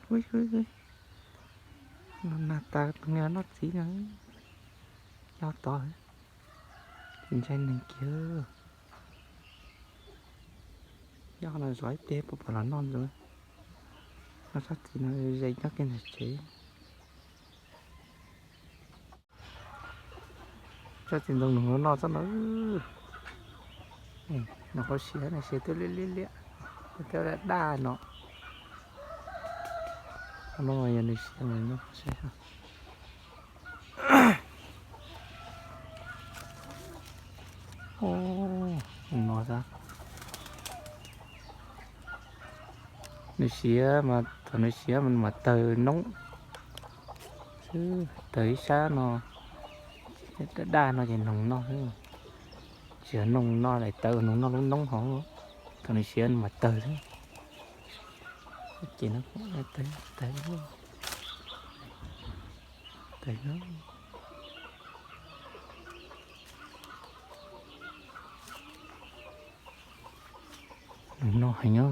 Ub, no nag tas nws noj txiv no, nyob tod, tsis ntshai neeg kiag. Nyob no zov ib pliag puas pom los noj ntxiv. Noj tsob txiv no ze nyob kiag ntawm tsev. Tsob txiv ntoo nws noj tsob no. Nws qhuav siav, nws siav twb liab liab liab, twb daj daj no. No yog nws siav mas nws noj qhuav siav. No xwb. Nws siav mas thaum nws siav mas nws mam tawg noob xwb, tawg ib sab no, daj daj no ces noog noj xwb. Tsis yog noog no lawm, tawg noog noj lub noob hov. Thaum nws siav nws mam tawg xwb. Ces no, tawg, tawg, tawg. Noog noj heev,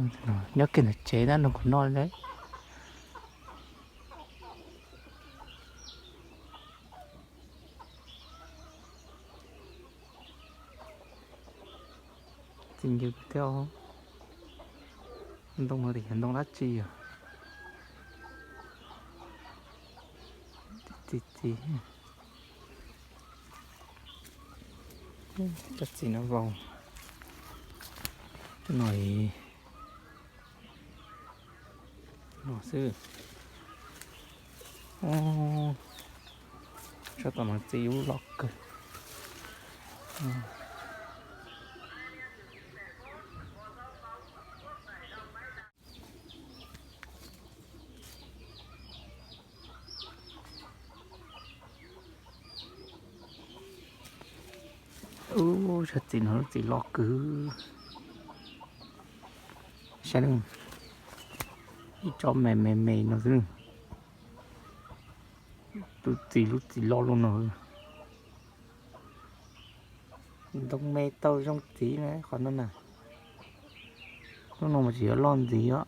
nyob kiag ntawm tsev tab noog kuv noj lawm. Txiv ncw thiab. Ntoo no tias yog ntoo dab tsi os? Txiv txiv, cov txiv no vau. Cov no no xwb. Sab tom no txiv ub loj kawg. Ub, sab txiv no lub txiv loj kawg. Saib, ib tsob me me me no xwb. Tus txiv lub txiv loj luaj no. Ntoo me tau zoo txiv na qhov no na. Lub no mas tsis yog loj ntxiv os.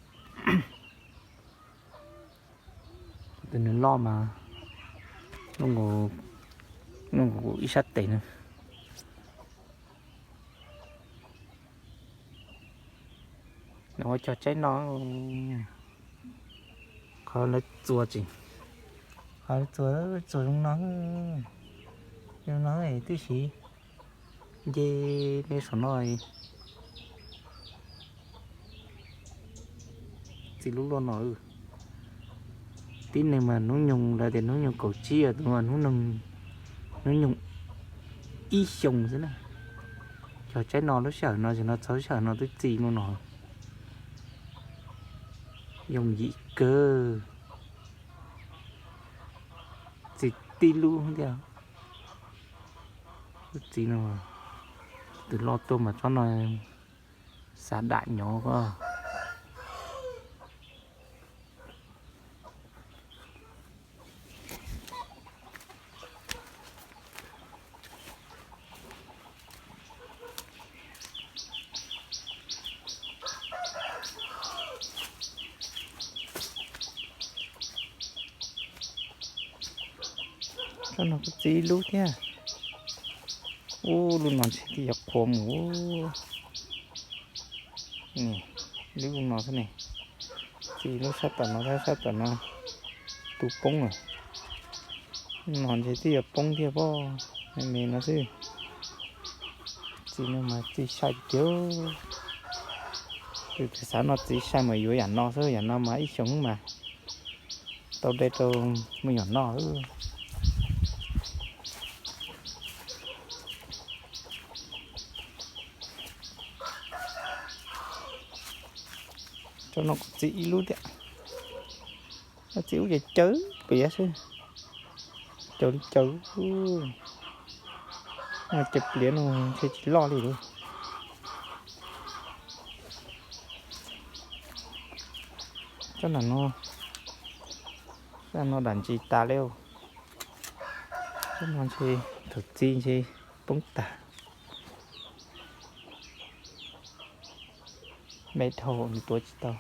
Tus nws loj mas, nws ib sab tes na. Nws ua cog tsaib no, qhov lawv txuas tsis, qhov lawv txuas, txuas zoo no, zoo no tib si nce me saum no. Txiv lub luaj no, tib neeg mas hnub nyoog lawv tias hnub nyoog kaum tsib, tus no hnub nyoog ib xyoos xwb na. Cog tsaib no lub sij hawm no, tsis no txog lub sij hawm no twb txi no no. Yooj yim kawg. Txi tib lub thiab. Lub txiv no, tus loj tuaj mas tsob no xav dam nyob ko. Tsob no kuj txi ib lub thiab. Ub, lub no ntshe twb yuav qhuav mus. Lub no xwb ne, txi lub sab tom no thiab sab tom no, tus poob lawm. Lub no ntshe twb yuav poob thiab pob, me me no xwb. Txi no mas txi sai kiag. Tus twg xav noj txiv sai mas yuav yam no xwb, yam no mas ib xyoos mas tau de rau me nyuam noj. Tsob no kuj txi ib lub thiab. Txi ub ces caw pliav xwb. Caw li caw. Caw pliav no ntshe tsis loj li lawm. Tsob no, tsob no dam ntsis tas li. Tsob no ntshe thaum txi ntshe poob tag. Me dhau nws tuav tsis tau.